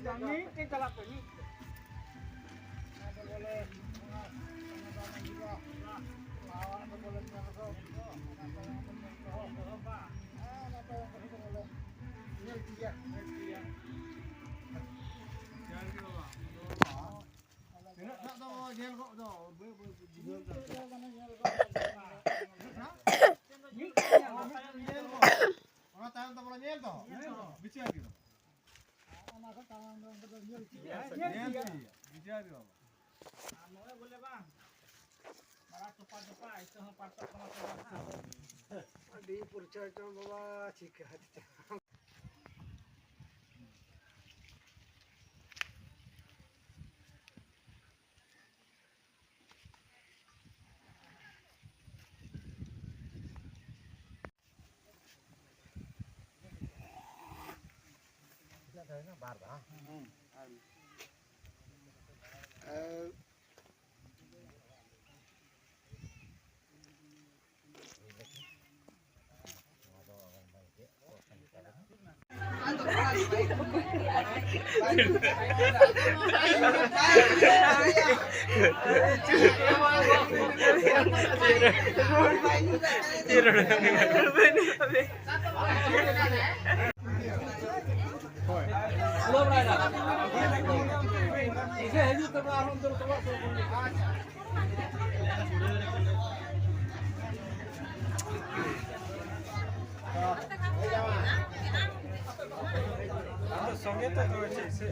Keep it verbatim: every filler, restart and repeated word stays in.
ᱢᱤᱫᱴᱮᱱ ᱪᱟᱞᱟᱜ ᱯᱮ, ᱢᱤᱫᱴᱮᱱ᱾ ᱟᱫᱚ ᱵᱚᱞᱮ, ᱚᱱᱟ, ᱚᱱᱟ ᱫᱚ ᱚᱱᱟ ᱦᱩᱭᱩᱜᱼᱟ᱾ ᱟᱨ ᱚᱱᱟ ᱫᱚ ᱵᱚᱞᱮ ᱧᱮᱞ ᱫᱚ, ᱚᱱᱟ ᱫᱚ ᱦᱮᱸ, ᱚᱱᱟ ᱛᱟᱭᱚᱢ ᱠᱟᱹᱴᱤᱡ ᱫᱚ ᱵᱚᱞᱮ ᱧᱮᱞ ᱴᱷᱤᱠ ᱜᱮᱭᱟ, ᱧᱮᱞ ᱴᱷᱤᱠ ᱜᱮᱭᱟ᱾ ᱛᱤᱱᱟᱹᱜ ᱴᱟᱜ ᱫᱚ ᱧᱮᱞ ᱜᱚᱫ ᱫᱚ, ᱵᱟᱹᱭ ᱵᱟᱹᱭ ᱵᱩᱡᱷᱟᱹᱣ ᱫᱟ᱾ ᱢᱤᱫ ᱧᱮᱞ ᱜᱚᱫ᱾ ᱚᱱᱟ ᱛᱟᱭᱚᱢ ᱫᱚ ᱵᱚᱞᱮ ᱧᱮᱞ ᱫᱚ, ᱵᱤᱪᱟᱹᱨ ᱠᱮᱫᱟ᱾ ᱚᱱᱟ ᱠᱚ ᱛᱟᱭᱚᱢ ᱫᱚ ᱩᱱᱠᱩ ᱫᱚ ᱧᱮᱞ ᱴᱷᱤᱠ ᱜᱮᱭᱟ᱾ ᱧᱮᱞ ᱴᱷᱤᱠ ᱜᱮᱭᱟ, ᱵᱤᱪᱟᱹᱨ ᱜᱮ ᱵᱟᱵᱟ᱾ ᱟᱨ ᱱᱚᱜᱼᱚᱭ ᱵᱚᱞᱮ ᱵᱟᱝ, ᱵᱟᱲᱟ ᱪᱚᱯᱟ ᱪᱚᱯᱟ, ᱤᱛᱟᱹ ᱦᱚᱸ ᱯᱟᱨᱪᱟᱜ ᱠᱟᱱᱟ ᱥᱮ ᱵᱟᱝ? ᱟᱹᱰᱤ ᱯᱚᱨᱤᱪᱟᱭ ᱪᱚᱝ ᱵᱟᱵᱟ, ᱪᱤᱠᱟᱹ ᱪᱚᱝ᱾ ᱵᱟᱨ ᱫᱷᱟᱣ᱾ ᱦᱩᱸ, ᱟᱨ ᱢᱤᱫ᱾ ᱟᱨ ᱥᱚᱸᱜᱮ ᱛᱮ ᱫᱚ ᱪᱮᱫ ᱥᱮ?